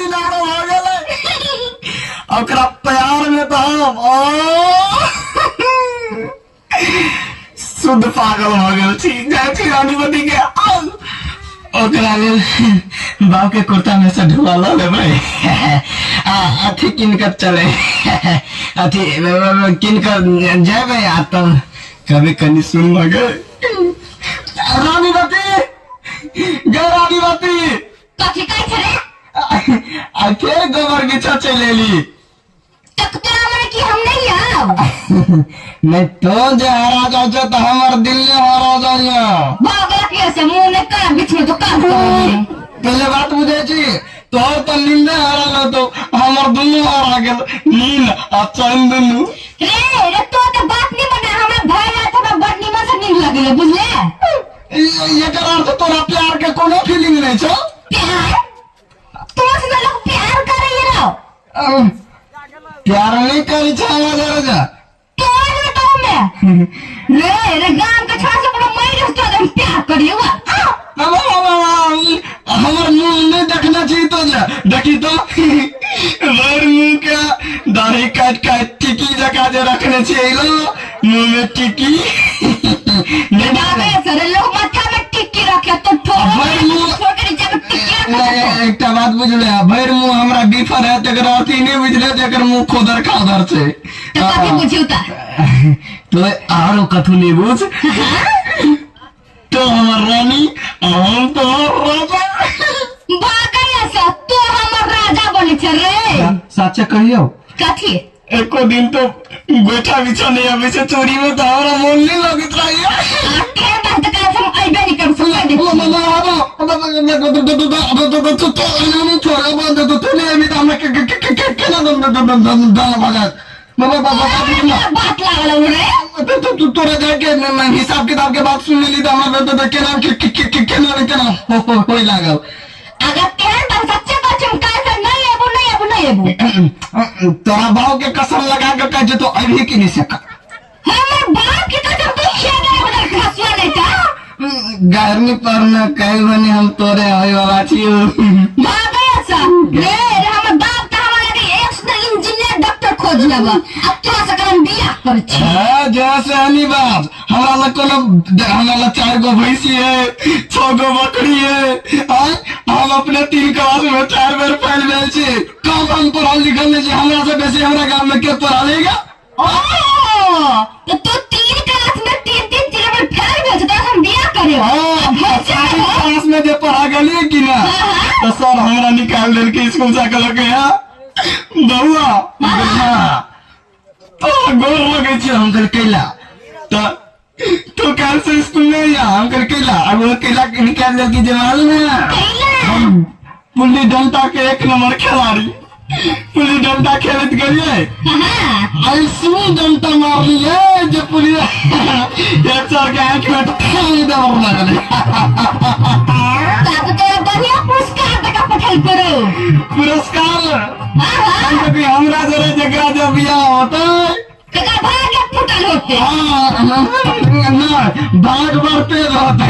दिन आरो भऽ गेलै। ओकरा प्यार में तऽ हम शुद्ध पागल भऽ गेल छी। जाइ छी रानीवती के ओकरा लेल बाप के कुर्ता में से ढुआ लऽ लेबै आ अथी कीन कऽ चले अथी कीन कऽ जेबै आ तब कभी कनि सुन लगे। रानीवती गे रानीवती कथी कहै छै रे? आ फेर गोबर गिछा चलि एली। तक तोरा मने कि हम नहीं आब? नहीं तो जे हरा जाइ छै तऽ हमर दिल ने हरा जाइए। भऽ गेल के से मुंह ने कान बीच में तो कान करबी। पहले बात बुझै छी तोहर तऽ नींदे हरा तो हमर दुनू हरा गेल नींद आ चैन दुनू। रे रे तो तऽ बात नहीं बना हमरा भय रात हमरा बड़ निमन से नींद लगले बुझले। एकर अर्थ तोरा प्यार के कोनो फीलिंग नहीं छौ? प्यार तोरा से लोग प्यार करे रहो। प्यार नहीं करी छै हमरा जरा जा तोरा ने कहूं मैं रे रे गाम के छोड़ा से कोनो मर तो हम प्यार करियो। हमर मुंह नहीं देखना छी तो जे देखी तो भर मुंह के दाढ़ी काट काट टिकी जका जे रखने छी एलो मुंह में टिकी नहीं सर लोग माथा में टिक्की रखे तो ठोर के नीचे में टिक्की रखे। एकटा बात बुझले भरि मुंह हमरा बीफर है तेकर अर्थ ई नहीं बुझले जेकर मुंह खोदर खादर छै। तो कथी बुझियौ त तो आरो कथू नहीं बुझ तो हमर रानी हम तो राजा। भागल से तो हमर राजा बनै छै रे। साचे कहियौ कथी? एको दिन तो गोइठा बिछा नहीं आबै छै चोरी में तो हमरा मोन नहीं लगैत रहैया। के बात कर हम अइबे नहीं करब सुन ले। बात लागल रे तोरा जाके हिसाब किताब के बात सुन लेली तऽ हमरा केना केना केना होय लागल। अगर तेहन बात सच्चे बात हम काहे से नहीं एबो नहीं एबो नहीं एबो। तोरा बाप के कसम लगा के कहै छै तो अभी की नहीं सक। हमर बाप के कसम तू खेने बदल खसुआ नहीं का गर्मी पर न कहि बनी हम तोरे होय वाला छियो। भागे सा रे रे हमर बाप त हमरा लगे एक सुंदर इंजीनियर डॉक्टर खोज लेब अब तोरा से करम बियाह कर छी। हां जैसे हनी बाप हमरा लग कोनो हमरा लग 4 गो भैंसी है 6 गो बकरी है हम अपने 3 क्लास में 4 बेर फेल भेल छी। कम हम पढ़ल लिखल नहीं छी हमरा से बेसी हमरा गांव में के पढ़लेगा? तो तू 3 क्लास में 3 3 4 बेर फेल भेल छी तोरा हम बियाह करे। हां क्लास में जे पढ़ा गेलिए कि ना तो सर हमरा निकाल देलके स्कूल से कहलक हां बउआ हां तो गोर लगे छी। हम कहल कैला तो तू काल से स्कूल नहीं आ। हम कहल कैला अब वो कैला के निकाल देलके जे मालूम है हम पुल्ली डंडा के 1 नंबर खिलाड़ी पुल्ली डंडा खेलत गेलिए ऐसू डंडा मारलिए जे पुल्ली एक सर के आंख में ठेली देबर लगले। तब तो बढ़िया पुरस्कार तक पठल करो। पुरस्कार हम कभी हमरा जरे जकरा जब बियाह होतै कका भाग फुटल होते। हां ना भाग बढ़ते रहते।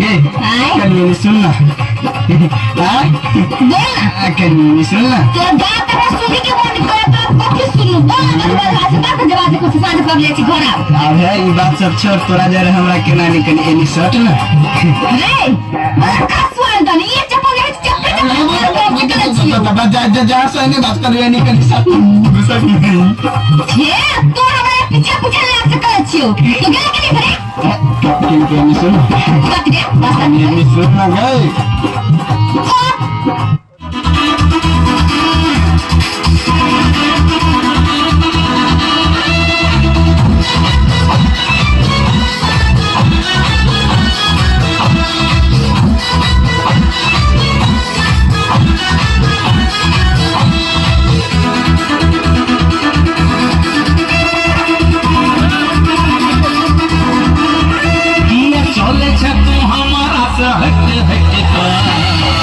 गे कनी सुन ना हां बोल ना कनी सुन ना तो बात हमरा सुनी के मन करे तो कथी सुनू बोल ना बात से बात जवाब कुछ साँझ कर ले छी घर आब। अब है ई बात सब छोड़ तोरा जरे हमरा केना नहीं कनी एनी शर्ट ना रे खसुआन तनी ये चप्पल ले चप्पल जा जा जा से नहीं बात कर नहीं कनी शर्ट गुस्सा नहीं हे तो हमरा पीछे पीछे लाग से कर छियो तो गेल के नहीं रे कनी कनी सुन बात रे बस कनी सुन ना गई। चले तू हमारा से हट हट।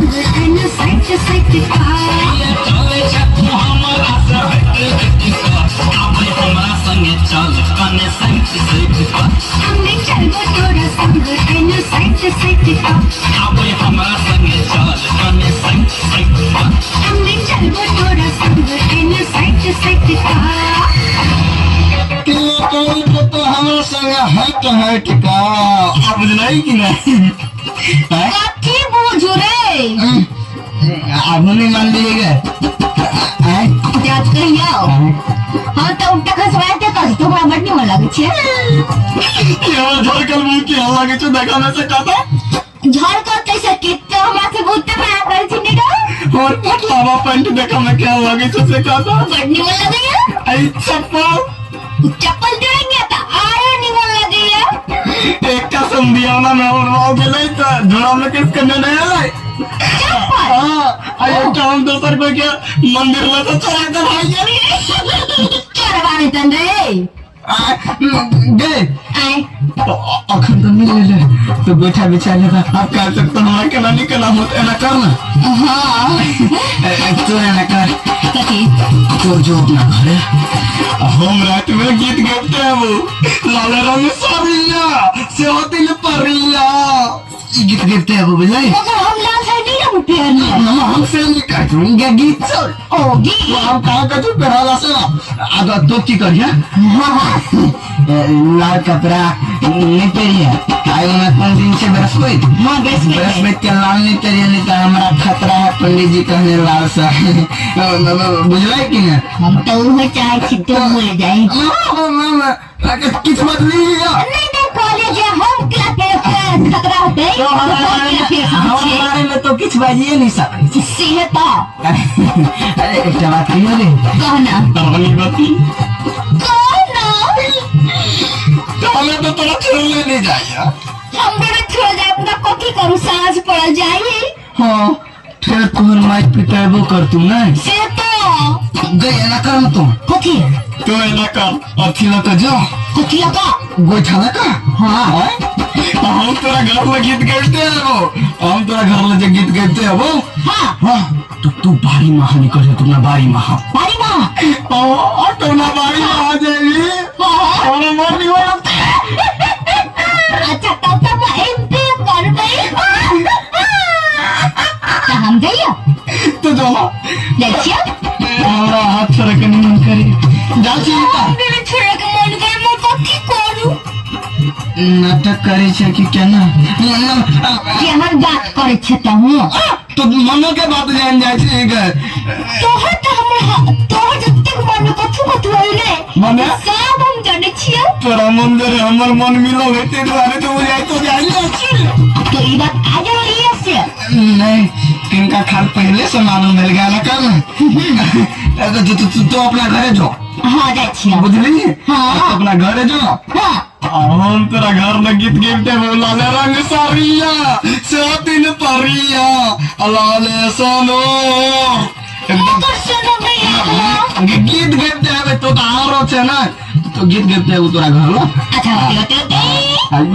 संग एने सैट सैट का। चले छै तू हमरा से हट हट का, आबै हमरा संगे चल कने सैट सैट का। हम चलबो तोरा संग एने सैट सैट का। आबै हमरा संगे चल कने सैट सैट का। हम चलबो तोरा संग एने सैट सैट का। तो हमरा संगे हट हट का। आ बुझलै कि नहीं? कथी बुझू रे? आबू नहीं मान लिए गए। जात कहियो। हाँ तो उल्टा खसवाए ते कस तो हमरा बड़ निमन लागै छै। यार झरकल मुंह की हल्ला लगे छौ देखा में से कहता। झरकल कैसे किते हमरा से बहुते प्यार करै छै निका। और पतलावा पैंट देखा में क्या लगे छौ से कहता। बड़ निमन लगैया। आई चप्पल चप्पल देंगे तो आरो निमन लगैया। एकटा समधियाना में और गेलै त झोला में किस करने नहीं आलै। चप्पल हाँ आई एकटा हम दोसर कोई के मंदिर में तो चढ़ा के भाग गेलै। चढ़वा नहीं तन रे। गे आय अखन तो मिल ले तो बैठा बिछा ले आप कह सकते हमरा केना निकला होत एना कर ना। हाँ तो एना कर कथी तो जो अपना घरे हम रात में गीत गाते हैं वो लाल रंग सारिया से होती ले परिया गीत गाते हैं वो बुझलै। मगर हम लाल साड़ी नहीं पहनले। हम से नहीं कहूंगे गीत सुन। ओ गीत हम कहा कथू पहराला से आ तो की करिया। हाँ लाल कपड़ा नहीं पहनिए आई में कौन दिन से बृहस्पति। हाँ बृहस्पति के लाल नहीं पहनिए नहीं तो हमारा खतरा है पंडित जी कहने लाल सा बुझलै कि ना। हम तो उहे चाहे छी तो बोल जाए। किछ बदली लिया नहीं नहीं कॉलेज हम क्ला के खतरा होते तो हमारे में तो किछ बाजिए नहीं सकै से तो। अरे एकटा बात कहियो रे। कहना तहनी बाती कहना हमें तो तोरा छोड़ ले नहीं जाइए। हम बड़ा छोड़ जाए अपना कथी करू साँझ पड़ जाए। हाँ फिर तोहर माइक पिटाबो कर तू ना से तो गई एना कर न तू कथी तो एना कर अथी लऽ के जो कथी लऽ के गोइठा लऽ के। हाँ हम तोरा घर में गीत गाते हैं वो हम तोरा घर में जे गीत गाते हैं वो। हाँ हाँ तो तू बारी महा निकल जा तुमना बारी महा बारी महा और तुमना बारी महा जाएगी और मर नहीं हो। अच्छा तब तो मैं एमपी कर गई तो हम जाइए तो जो जाइए हमरा हाथ छोड़ के नहीं मन करी जा छी त मेरे छोड़ के मन करे मैं कथी करू नाटक करे छै कि केना केहन बात करे छै तहु तो मनो के बात जान जाय छै तोहर त हमर तोहर जतेक मन कथु कथु होइले मने सब हम जानै छियै। तोरा मन रे हमर मन मिलो हेते दुआरे तो बुझाय तो जाय छी तो ई बात आ जरूरी से नहीं तिनका खाल पहले से मालूम भेल गेल कर तो अपना घरे जो। हाँ जाय छियै बुझली। हाँ अपना घरे जो। हाँ हम तोरा घर में गीत गाते हैं लाल रंग सारिया से तीन परिया लाल सोनो एकदम गीत गाते हैं तो आरो छे ना तो गीत गाते हैं तोरा घर लो। अच्छा आई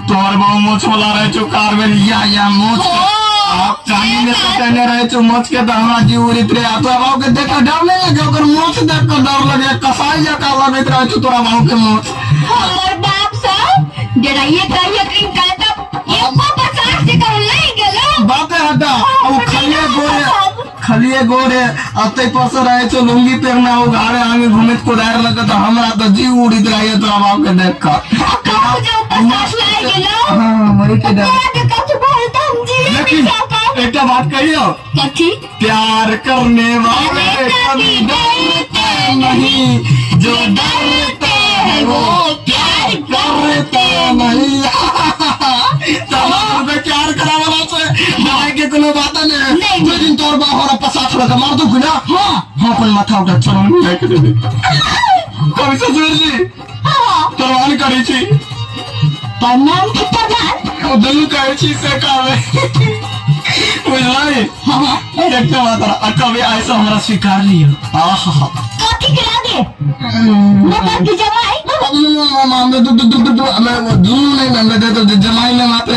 तोर बाबू मोछ वाला रहे छौ कार में या मोछ आप चांदी में पहने रहे छौ मोछ के तो हमरा जीव उड़ित रहे। तोरा बाबू के देख के डर नहीं लगे ओकर मोछ देख के डर लगे कसाई जका लगैत रहे छौ तोरा बाबू के मोछ। हमर बाप सब डराइए कहिए कि काटा एको पचास से कर ले गेलो बाते हटा। ओ खलिए गोरे खलिए गोरे अते पर से रहे छौ लुंगी पहनना उघाड़े आगे घुमित कोदार लगे तो हमरा तो जीव उड़ित रहे तोरा बाबू के देख के। हां मरी के डर लेकिन एकटा बात कहियो कथी प्यार करने वाले कभी डरते नहीं जो डरते हैं वो प्यार करते नहीं। तो प्यार करा वाला से डराय के कोनो बात नहीं। जो दिन तोर बाप हमरा पसाठ लगा मार दू ना। हां हां अपन माथा उठा चरण में जाके दे दे कभी ससुर जी। हां प्रणाम करै छी। प्रणाम की प्रणाम ओ दुनू कहै छी से कहबै बुझलै। हां एकटा बात आ कभी ऐसा हमरा स्वीकार लियो। आहा कथी के लागे मगर की जमाई दुनू नहि मानबै तऽ जमाइ नहि माते।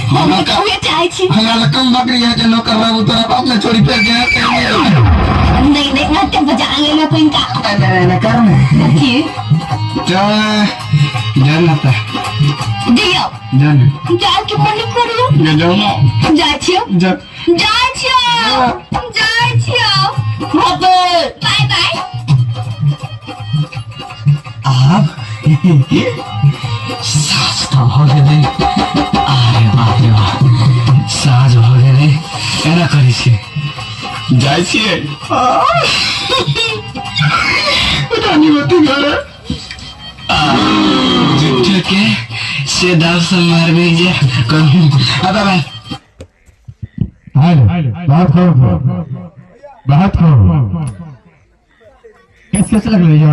हम तऽ उहे चाहै छी। हमरा लग कम बकरी है जे नौकर रहबू, तोरा बाप ने छोड़ी फेर के। नहीं नहीं, मैं बजा लेना तो इनका। नहीं नहीं, कर ने। कथी? चल जा ना तऽ। दियौ। जा ने। जाय के मन करियो। जा, जाओ ना। जाइ छियौ। जा। जाइ छियौ, जाइ छियौ। माते। Bye bye. आब साँझ तऽ भऽ गेलै। अरे बाप रे बाप, साँझ भऽ गेलै। एना करै छियै, जाइ छियै रानीवती घरे। झूठे के से दाव से मारबे जे कहूँ। अब अब हेलो, बहुत खूब, बहुत खूब। कैसे कैसे लग रही हो?